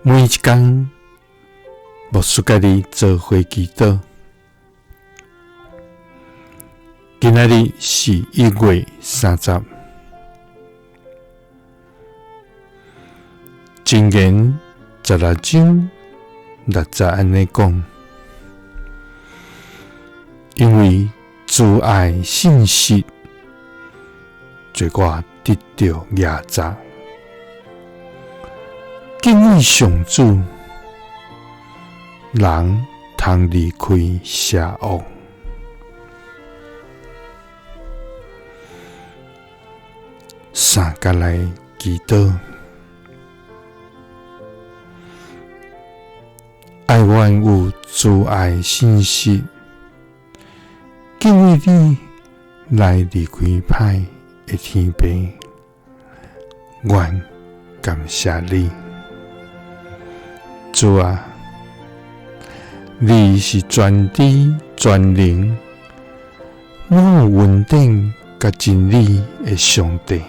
每一工，牧師佮你做伙祈禱。今仔日是1月30，箴言16章6節按呢講，因為慈愛信實，做我得著額濟。敬畏上主，人通離開邪惡。三佮來祈禱，愛阮有慈愛信實，敬畏你來離開歹的天父，阮感謝你，主啊，你是全知全能、滿有恩典佮真理的上帝。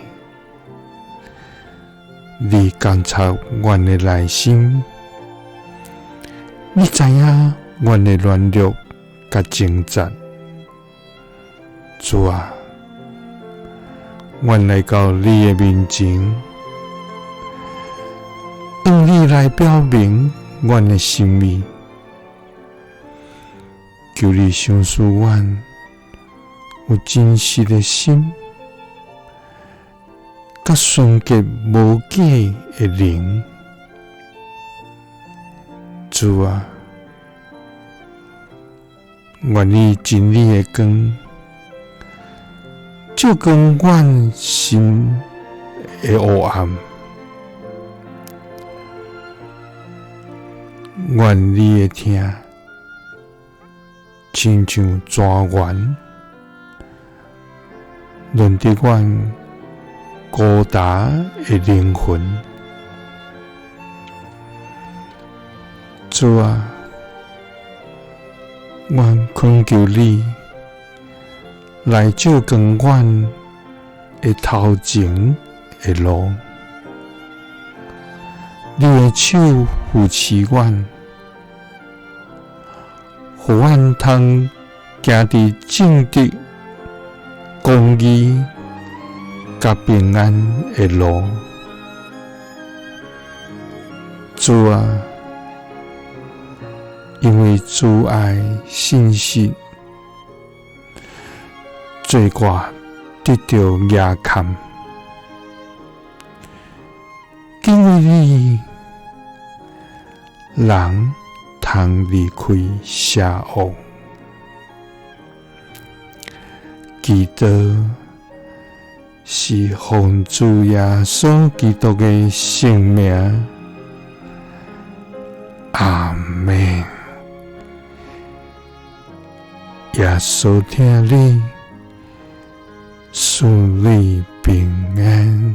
你監察阮的內心，你知影阮的軟弱佮掙扎。主啊，阮來到你的面前，向你來表明阮的心意，求你賞賜阮有真實的心，佮純潔無假的靈。主啊，願你真理的光照光阮心的黑暗，願你的疼親像泉源，潤得阮孤單的靈魂。主啊，阮懇求你來照光阮的頭前的路，你的手扶持阮，予阮通行佇正直、公義佮平安的路。主啊，因為慈愛信實，做我得著額坎，敬畏你，人通離開邪惡。祈禱是奉主耶穌基督的聖名，阿們。耶穌疼你，賜你平安。